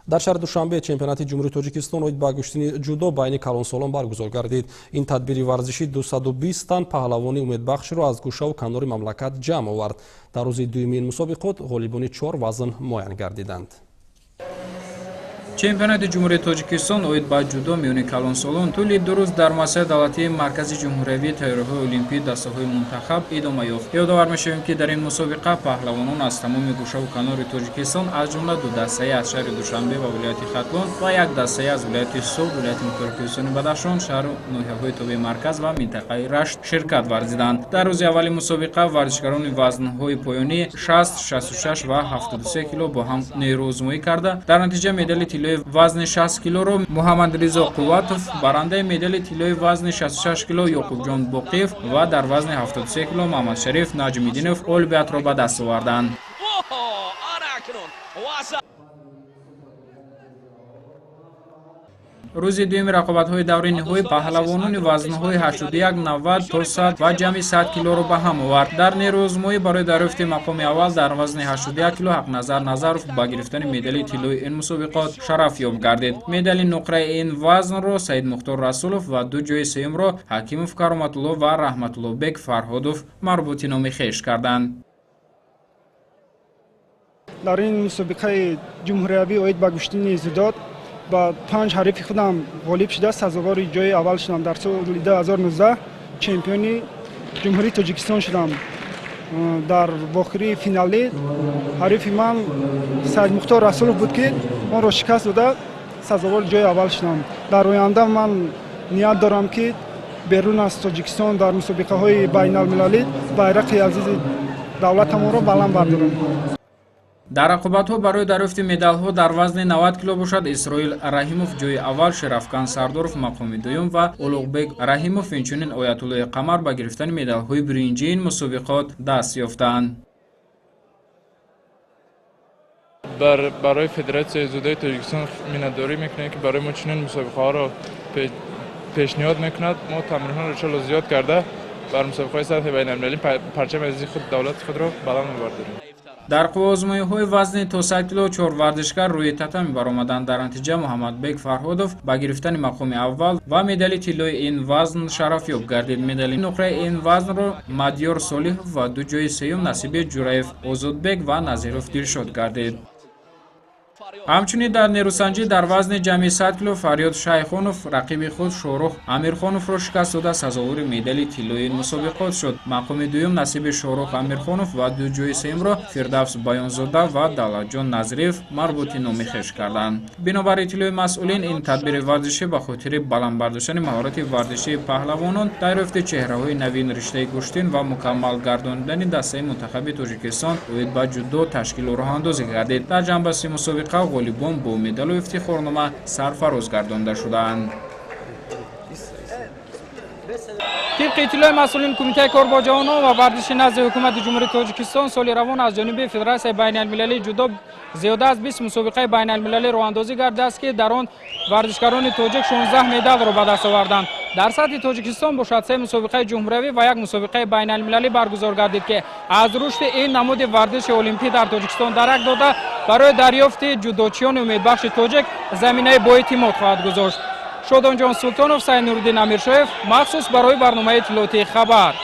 Дар шаҳри Душанбе чемпионати Ҷумҳурии Тоҷикистон оид ба гӯштини ҷудо байни калонсолон баргузор гардид. Ин тадбири варзишӣ 220 тан паҳлавони умедбахшро аз гӯшаву канори мамлакат ҷамъ овард. Дар рӯзи дуюми ин мусобиқот ғолибони чор вазн муайян гардиданд. Чемпионати Ҷумҳурии Тоҷикистон оид ба ҷудо миёни калонсолон тӯли 2 рӯз дар муассисаи давлатии Маркази ҷумҳуриявии тайёриҳои олимпӣ дастаҳои мунтахаб идома ёфт. Ёдовар мешавем, ки дар ин мусобиқа паҳлавонон аз тамоми гӯшаву канори Тоҷикистон, аз ҷумла ду дастаи аз шаҳри Душанбе ва вилояти Хатлон ва як дастаи аз вилояти Суғд, вилояти Мухтори Кӯҳистони Бадахшон, шаҳру ноҳияҳои тобеи марказ ва минтақаи Рашт ширкат варзиданд. Дар рӯзи аввали мусобиқа варзишгарони вазнҳои поёнӣ 60, 66 ва 73 кило бо ҳам нерӯозмоӣ карда, дар натиҷа медали тиллои вазни 60 килоро Муҳаммадризо Қувватов, барандаи медали тиллои вазни 66 кило Ёқубҷон Боқиев ва дар вазни 73 кило Муҳаммадшариф Наҷмиддинов ғолибиятро ба даст оварданд. Рӯзи дуюми рақобатҳои даври ниҳоӣ паҳлавонони вазнҳои 81, 90 то 100 ва ҷамъи 100 килоро ба ҳам овард. Дар нерӯозмоӣ барои дарёфти мақоми аввал дар вазни 81 кило Ҳақназар Назаров ба гирифтани медали тиллои ин мусобиқот шарафёб гардид. Медали нуқраи ин вазнро Саидмухтор Расулов ва ду ҷои сеюмро Ҳакимов Кароматулло ва Раҳматуллобек Фарҳодов марбути номи хеш карданд. Дар ин мусобиқаи ҷумҳуриявӣ оид ба гӯштини дзюдо ба 5 ҳарифи худам ғолиб шуда, сазовори ҷои аввал шудам. Дар соли 2019 чемпиони Ҷумҳурии Тоҷикистон шудам. Дар вохирии финалӣ ҳарифи ман Саидмухтор Расулов буд, ки онро шикаст дода, сазовори ҷои аввал шудам. Дар оянда ман ният дорам, ки берун аз Тоҷикистон дар мусобиқаҳои байналмилалӣ байрақи азизи давлатамонро баланд бардорам. Дар рақобатҳо барои дарёфти медалҳо дар вазни 90 кило бошад, Исроил Раҳимов ҷои аввал, Шерафкан Сардоров мақоми дуюм ва Улуғбек Раҳимов, инчунин Оятуллои Қамар ба гирифтани медалҳои биринҷии ин мусобиқот даст ёфтанд. Барои Федератсияи дзюдои Тоҷикистон миннатдорӣ мекунем, ки барои мо чунин мусобиқаҳоро пешниҳод мекунад. Мо тамринҳоро иншоалло зиёд карда, бар мусобиқаҳои сатҳи байналмилалӣ парчами азизи худ, давлати худро баланд мебардорем. Дар қувваозмоиҳои вазни то 100 кило чор варзишгар рӯи татами баромаданд. Дар натиҷа Муҳаммадбек Фарҳодов ба гирифтани мақоми аввал ва медали тиллои ин вазн шарафёб гардид. Медали нуқраи ин вазнро Мадёр Солиҳов ва ду ҷои сеюм насиби Ҷураев Озодбек ва Назиров Дилшод гардид. Ҳамчунин дар нерӯсанҷӣ дар вазни ҷамъи 100 кило Фарёд Шайхонов рақиби худ Шорух Амирхоновро шикаст дода, сазовори медали тиллои мусобиқот шуд. Мақоми дуюм насиби Шорух Амирхонов ва ду ҷои сеюмро Фирдавс Баёнзода ва Давлатҷон Назриев марбути номи хеш карданд. Бинобар иттилои масъулин, ин тадбири варзишӣ ба хотири баланд бардоштани маҳорати варзишии паҳлавонон, дарёфти чеҳраҳои навин риштаи гӯштин ва мукаммал гардонидани дастаи мунтахаби Тоҷикистон оид ба ҷудо ташкилу роҳандозӣ гардид. Дар ҷанбасти мусобиқа ғолибон бо медалу ифтихорнома сарфароз гардонда шудаанд. Тибқи иттилои масъулин Кумитаи кор бо ҷавонон ва варзиши назди Ҳукумати Ҷумҳурии Тоҷикистон, соли равон аз ҷониби Федератсияи байналмилалии ҷудо зиёда аз 20 мусобиқаи байналмилалӣ роҳандозӣ гардидааст, ки дар он варзишгарони тоҷик 16 медалро ба даст оварданд. Дар сатҳи Тоҷикистон бошад, се мусобиқаи ҷумҳуриявӣ ва як мусобиқаи байналмилалӣ баргузор гардид, ки аз рушди ин намуди варзиши олимпӣ дар Тоҷикистон дарак дода, барои дарёфти ҷудочиёни умедбахши тоҷик заминаи боэътимод хоҳад гузошт. Шодонҷон Султонов, Сайнуриддин Амиршоев, махсус барои барномаи иттилоотии «Хабар».